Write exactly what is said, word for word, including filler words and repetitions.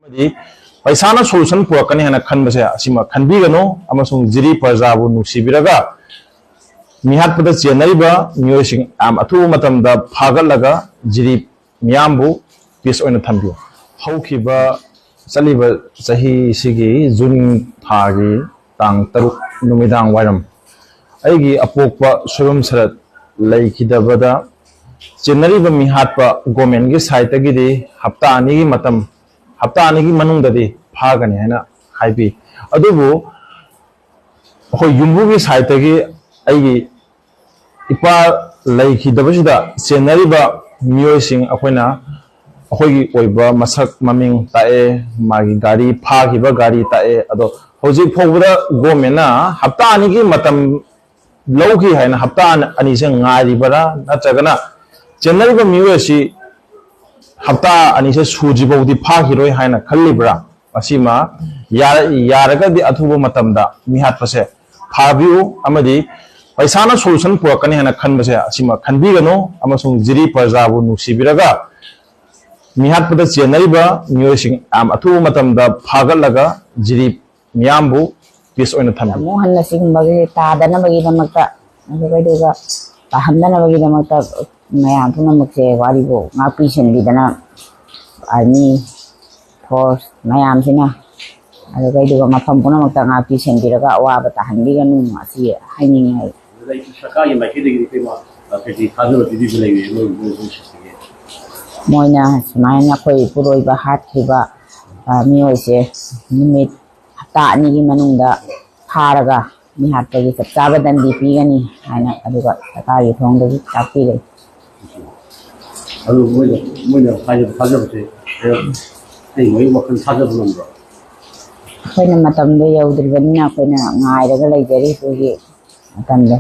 ꯍꯥꯏꯗꯤ ꯄꯩꯁꯥꯅ ꯁꯣꯂꯨꯁꯟ ꯄꯨꯔꯛꯀꯅꯤ ꯍꯥꯏꯅ ꯈꯟꯕꯁꯦ ꯑꯁꯤꯃ ꯈꯟꯕꯤꯒꯅꯨ, ꯑꯃꯁꯨꯡ ꯖꯤꯔꯤ ꯄ꯭ꯔꯖꯥꯕꯨ ꯅꯨꯡꯁꯤꯕꯤꯔꯒ ꯃꯤꯍꯥꯠꯄꯗ ꯆꯦꯟꯅꯔꯤꯕ ꯃꯤꯑꯣꯏꯁꯤꯡ ꯌꯥꯝ ꯑꯊꯨꯕ ꯃꯇꯝꯗ ꯐꯥꯒꯠꯂꯒ ꯖꯤꯔꯤ ꯃꯤꯌꯥꯝꯕꯨ ꯄꯤꯁ ꯑꯣꯏꯅ ꯊꯝꯕꯤꯌꯨ꯫ ꯍꯧꯈꯤꯕ ꯆꯠꯂꯤꯕ ꯆꯍꯤꯁꯤꯒꯤ ꯖꯨꯟ ꯊꯥꯒꯤ ꯇꯥꯡ ꯇꯔꯨꯛ ꯅꯨꯃꯤꯗꯥꯡ ꯋꯥꯏꯔꯝ ꯑꯩꯒꯤ ꯑꯄꯣꯛꯄ ꯁꯣꯏꯕꯝ ꯁꯔꯠ ꯂꯩꯈꯤꯗꯕꯗ ꯆꯦꯟꯅꯔꯤꯕ ꯃꯤꯍꯥꯠꯄ ꯒꯣꯔꯃꯦꯟꯒꯤ ꯁꯥꯏꯠꯇꯒꯤꯗꯤ ꯍꯞꯇꯥ ꯑꯅꯤꯒꯤ ꯃꯇꯝ, ꯍꯞꯇꯥ ꯑꯅꯤꯒꯤ ꯃꯅꯨꯡꯗꯗꯤ ꯐꯥꯒꯅꯤ ꯍꯥꯏꯅ ꯍꯥꯏꯕꯤ꯫ ꯑꯗꯨꯕꯨ ꯑꯩꯈꯣꯏ ꯌꯨꯝꯕꯨꯒꯤ ꯁꯥꯏꯠꯇꯒꯤ ꯑꯩꯒꯤ ꯏꯄꯥ ꯂꯩꯈꯤꯗꯕꯁꯤꯗ ꯆꯦꯟꯅꯔꯤꯕ ꯃꯤꯑꯣꯏꯁꯤꯡ ꯑꯩꯈꯣꯏꯅ ꯑꯩꯈꯣꯏꯒꯤ ꯑꯣꯏꯕ ꯃꯁꯛ ꯃꯃꯤꯡ ꯇꯥꯛꯑꯦ, ꯃꯥꯒꯤ ꯒꯥꯔꯤ, ꯐꯥꯈꯤꯕ ꯒꯥꯔꯤ ꯇꯥꯛꯑꯦ꯫ ꯑꯗꯣ ꯍꯧꯖꯤꯛ ꯐꯥꯎꯕꯗ ꯒꯣꯔꯃꯦꯟꯅ ꯍꯞꯇꯥ ꯑꯅꯤꯒꯤ ꯃꯇꯝ ꯂꯧꯈꯤ ꯍꯥꯏꯅ ꯍꯞꯇꯥ ꯑꯅꯤꯁꯦ ꯉꯥꯏꯔꯤꯕꯔꯥ, ꯅꯠꯇ꯭ꯔꯒꯅ ꯆꯦꯟꯅꯔꯤꯕ ꯃꯤꯑꯣꯏ ꯑꯁꯤ ꯍꯞꯇꯥ ꯑꯅꯤꯁꯦ ꯁꯨꯗ꯭ꯔꯤꯐꯥꯎꯗꯤ ꯐꯥꯈꯤꯔꯣꯏ ꯍꯥꯏꯅ ꯈꯜꯂꯤꯕ꯭ꯔꯥ? ꯃꯁꯤꯃ ꯌꯥꯔ-, ꯌꯥꯔꯒꯗꯤ ꯑꯊꯨꯕ ꯃꯇꯝꯗ ꯃꯤꯍꯥꯠꯄꯁꯦ ꯐꯥꯕꯤꯌꯨ, ꯑꯃꯗꯤ ꯄꯩꯁꯥꯅ ꯁꯣꯂꯨꯁꯟ ꯄꯨꯔꯛꯀꯅꯤ ꯍꯥꯏꯅ ꯈꯟꯕꯁꯦ ꯑꯁꯤꯃ ꯈꯟꯕꯤꯒꯅꯨ, ꯑꯃꯁꯨꯡ ꯖꯤꯔꯤ ꯄ꯭ꯔꯖꯥꯕꯨ ꯅꯨꯡꯁꯤꯕꯤꯔꯒ ꯃꯤꯍꯥꯠꯄꯗ ꯆꯦꯟꯅꯔꯤꯕ ꯃꯤꯑꯣꯏꯁꯤꯡ ꯌꯥꯝ ꯑꯊꯨꯕ ꯃꯇꯝꯗ ꯐꯥꯒꯠꯂꯒ ꯖꯤꯔꯤ ꯃꯤꯌꯥꯝꯕꯨ ꯄꯤꯁ ꯑꯣꯏꯅ ꯊꯝꯕꯤꯌꯨ꯫ ꯑꯃꯨꯛ ꯍꯟꯅ ꯁꯤꯒꯨꯝꯕꯒꯤ ꯇꯥꯗꯅꯕꯒꯤꯗꯃꯛꯇ, ꯑꯗꯨꯒ ꯇꯥꯍꯟꯗꯅꯕꯒꯤꯗꯃꯛꯇ ꯃꯌꯥꯝ ꯄꯨꯝꯅꯃꯛꯁꯦ ꯋꯥꯔꯤꯕꯨ ꯉꯥꯛꯄꯤ ꯁꯦꯟꯕꯤꯗꯅ, ꯑꯥꯔꯃꯤ ꯐꯣꯔꯁ ꯃꯌꯥꯝꯁꯤꯅ, ꯑꯗꯨꯒ ꯃꯐꯝ ꯄꯨꯝꯅꯃꯛꯇ ꯉꯥꯛꯄꯤ ꯁꯦꯟꯕꯤꯔꯒ ꯑꯋꯥꯕ ꯇꯥꯍꯟꯕꯤꯒꯅꯨ, ꯑꯁꯤ ꯍꯥꯏꯅꯤꯡꯉꯤ꯫ ꯑꯗꯨꯗ ꯑꯩ ꯁꯔꯀꯥꯔꯒꯤ ꯃꯥꯏꯀꯩꯗꯒꯤꯗꯤ ꯀꯩꯅꯣ, ꯑ, ꯀꯩꯀꯩ ꯊꯥꯖꯕ ꯄꯤꯕꯤꯕ ꯂꯩꯒꯦ ꯃꯣꯏ, ꯃꯣꯏ, ꯃꯣꯏ ꯁꯤꯁꯤꯒꯤ? ꯃꯣꯏꯅ ꯁꯨꯃꯥꯏꯅ ꯑꯩꯈꯣꯏ ꯏꯄꯨꯔꯣꯏꯕ ꯍꯥꯠꯈꯤꯕ, ꯑ, ꯃꯤꯑꯣꯏꯁꯦ ꯅꯨꯃꯤꯠ ꯍꯞꯇꯥ ꯑꯅꯤꯒꯤ ꯃꯅꯨꯡꯗ ꯐꯥꯔꯒ ꯃꯤꯍꯥꯠꯄꯒꯤ ꯆꯞ ꯆꯥꯕ ꯗꯟꯗꯤ ꯄꯤꯒꯅꯤ ꯍꯥꯏꯅ, ꯑꯗꯨꯒ ꯁꯔꯀꯥꯔꯒꯤ ꯊꯣꯡꯗꯒꯤ ꯇꯥꯛꯄꯤꯔꯦ꯫ ꯑꯗꯨ ꯃꯣꯏꯅ, ꯃꯣꯏꯅ ꯍꯥꯏꯔꯤꯕ ꯊꯥꯖꯕꯁꯦ ꯀꯩ ꯃꯣꯏ ꯋꯥꯈꯜ ꯊꯥꯖꯕ ꯉꯝꯕ꯭ꯔꯣ? ꯑꯩꯈꯣꯏꯅ ꯃꯇꯝꯗꯣ ꯌꯧꯗ꯭ꯔꯤꯕꯅꯤꯅ ꯑꯩꯈꯣꯏꯅ ꯉꯥꯏꯔꯒ ꯂꯩꯖꯔꯤ ꯑꯩꯈꯣꯏꯒꯤ ꯃꯇꯝꯗꯣ꯫